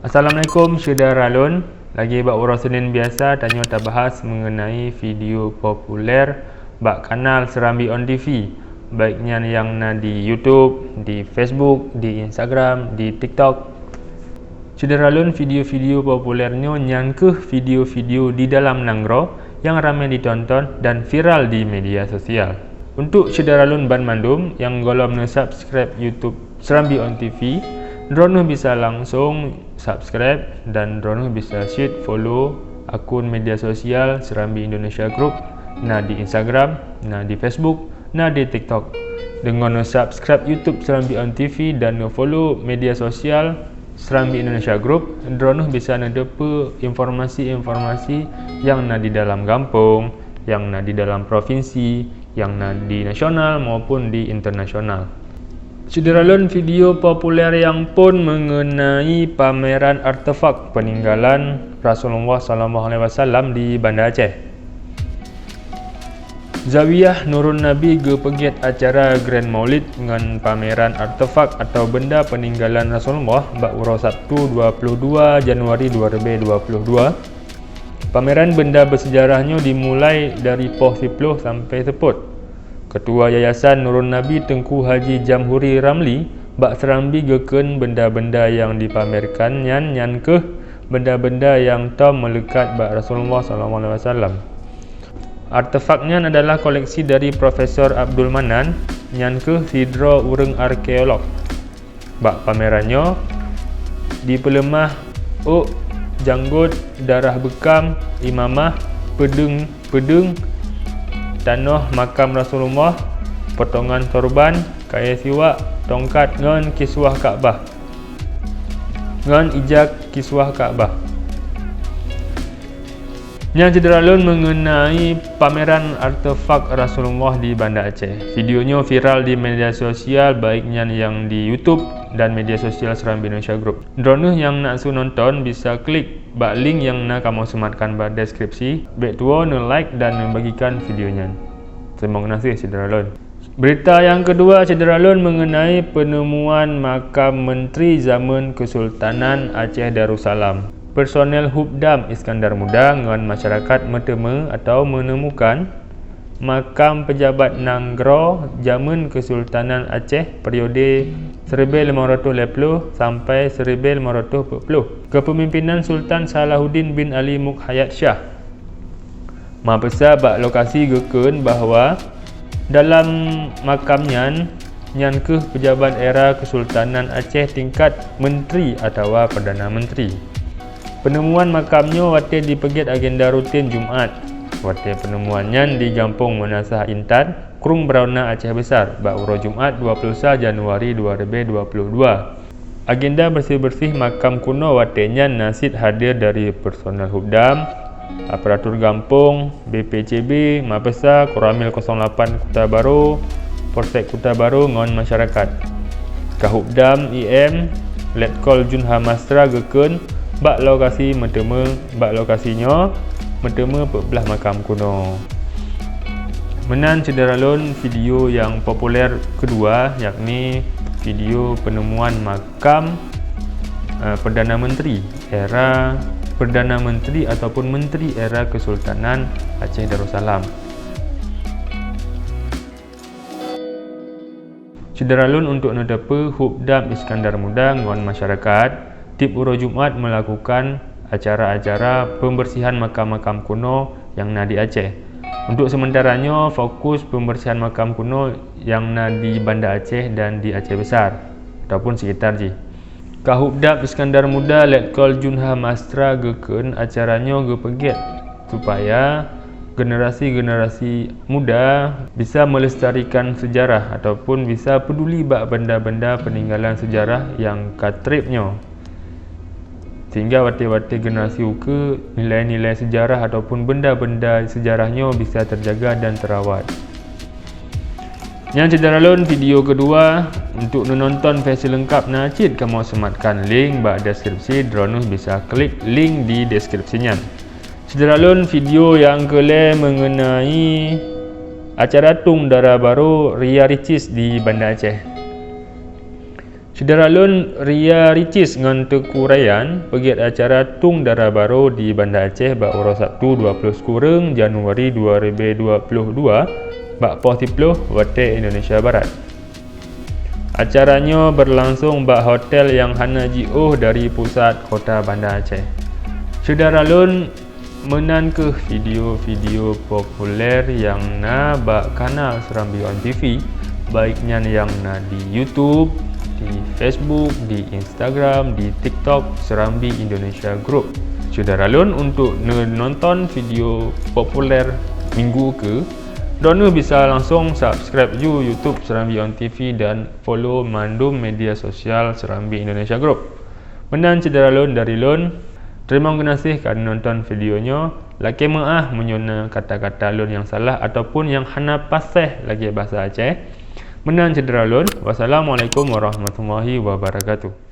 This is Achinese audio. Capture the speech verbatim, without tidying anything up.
Assalamualaikum syedara lôn. Lagèe bak uroe Senin biasa, tanyoe tabahas mengenai video populer bak kanal Serambi On T V, baik nyan nyang na di YouTube, di Facebook, di Instagram, di TikTok. Syedara lôn, video-video populer nyoe nyan keuh video-video di dalam nanggroe nyang ramé ditonton dan viral di media sosial. Untuk syedara lôn banmandum nyang gohlom neusubscribe YouTube Serambi On T V, droeneuh bisa langsung subscribe dan droeneuh bisa cit follow akun media sosial Serambi Indonesia Group, na di Instagram, na di Facebook, na di TikTok. Deungon subscribe YouTube Serambi On T V dan follow media sosial Serambi Indonesia Group, droeneuh bisa neuteupeue informasi-informasi nyang na di dalam gampông, nyang na di dalam provinsi, nyang na di nasional maupun di internasional. Syedara lôn, video populer nyang phon mengenai pameran artefak peninggalan Rasulullah sallallahu alaihi wasallam di Banda Aceh. Zawiyah Nurun Nabi geupeugèt acara Grand Maulid ngon pameran artefak atau benda peninggalan Rasulullah bak uroe Sabtu dua puluh dua Januari dua ribu dua puluh dua. Pameran benda bersejarah nyoe dimulai dari poh siploh sampai seupôt. Ketua Yayasan Nurun Nabi Teungku Haji Jamhuri Ramli bak Serambi geukheun benda-benda nyang dipamerkan nyan, nyan keuh benda-benda nyang tom meuleukat bak Rasulullah sallallahu alaihi wasallam. Artefak nyan adalah koleksi dari Profesor Abdul Manan, nyan keuh sidroe ureuëng arkeolog. Bak pameran nyoe, dipeuleumah ôk, janggot, darah beukam, imamah, peudeueng, peudeueng, tanoh makam Rasulullah, potongan sorban, kayée siwak, tongkat ngon kiswah Ka'bah, ngon ija kiswah Ka'bah. Nyan syedara lôn mengenai pameran artefak Rasulullah di Banda Aceh. Video nyoe viral di media sosial, baik nyan nyang di YouTube dan media sosial Serambi Indonesia Group. Droeneuh nyang naksu nonton bisa klik bak link nyang na kamoe seumatkan bak deskripsi. Bék tuwoe neu-like dan neubagikan video nyan. Teurimong gaséh syedara lôn. Berita nyang keudua syedara lôn mengenai peneumuan makam menteri zaman Kesultanan Aceh Darussalam. Personel Hubdam Iskandar Muda ngon masyarakat meuteumé atau menemukan makam pejabat nanggroe zaman Kesultanan Aceh periode seribu lima ratus lima puluh sampai seribu lima ratus empat puluh, kepemimpinan Sultan Salahuddin bin Ali Mukhayat Shah. Mapeusa bak lokasi geukheun bahwa dalam makam nyan, nyan keuh pejabat era Kesultanan Aceh tingkat menteri atawa Perdana Menteri. Peneumuan makam nyoe watée dipeugét agenda rutin Jumat. Watée peneumuan nyan di Gampông Meunasah Intan, Krueng Barauna Aceh Besar, bak uroe Jumat dua puluh sa Januari dua ribu dua puluh dua. Agenda bersih-bersih makam kuno watée nyan na cit hadir dari personel Hubdam, aparatur gampông, B P C B, Mapesa, Koramil kosong lapan Kuta Baro, Polsek Kuta Baro ngon masyarakat. Kahubdam I M, Letkol Junha Mastra geukheun bak lokasi meuteumé, bak lokasi nyoe meuteumé peuet blah makam kuno. Meunan syedara lôn, video nyang populer keudua, yakni video peneumuan makam, eh, Perdana Menteri era Perdana Menteri ataupun Menteri era Kesultanan Aceh Darussalam. Syedara lôn, untuk neuteupeue Hubdam Iskandar Muda ngon masyarakat, tieb uroe Jumat meulakukan acara-acara pembersihan makam-makam kuno nyang na di Aceh. Untuk sementara nyoe, fokus pembersihan makam kuno nyang na di Banda Aceh dan di Aceh Besar ataupun sekitar jih. Kahubdam Iskandar Muda Letkol Junha Mastra geukheun acara nyoe geupeugét supaya generasi-generasi muda bisa melestarikan sejarah ataupun bisa peduli bak benda-benda peninggalan sejarah nyang ka treb nyoe, sehingga watée-watée generasi ukeue nilai-nilai sejarah ataupun benda-benda sejarah nyoe bisa terjaga dan terawat. Nyan syedara lôn, video keudua. Untuk neunonton versi leungkap na cit kamoe seumatkan link bak deskripsi, droeneuh bisa klik link di deskripsi nyan. Syedara lôn, video nyang keulhée mengenai acara tueng dara barô Ria Ricis di Banda Aceh. Syedara lôn, Ria Ricis ngon Teuku Rayyan peugét acara Tueng Dara Barô di Banda Aceh bak uroe Sabtu dua ploh sikureueng Januari dua ribu dua ploh dua bak poh siploh watée Indonesia Barat. Acara nyoe beurlangsong bak hotel nyang hana jiôh dari pusat kota Banda Aceh. Syedara lôn, meunan kheueh video-video populer nyang na bak kanal Serambi On T V, baik nyan nyang na di YouTube, di Facebook, di Instagram, di TikTok Serambi Indonesia Group. Syedara lôn, untuk neunonton video populer minggu keu, droeneuh bisa langsong subscribe ju YouTube Serambi On T V dan follow mandum media sosial Serambi Indonesia Group. Meunan syedara lôn dari lôn, teurimong geunaséh ka nonton video nyoe. Lakée meuáh meunyoe na kata-kata lôn nyang salah ataupun nyang hana paséh lagée basa Aceh. Meunan syedara lôn, wassalamualaikum warahmatullahi wabarakatuh.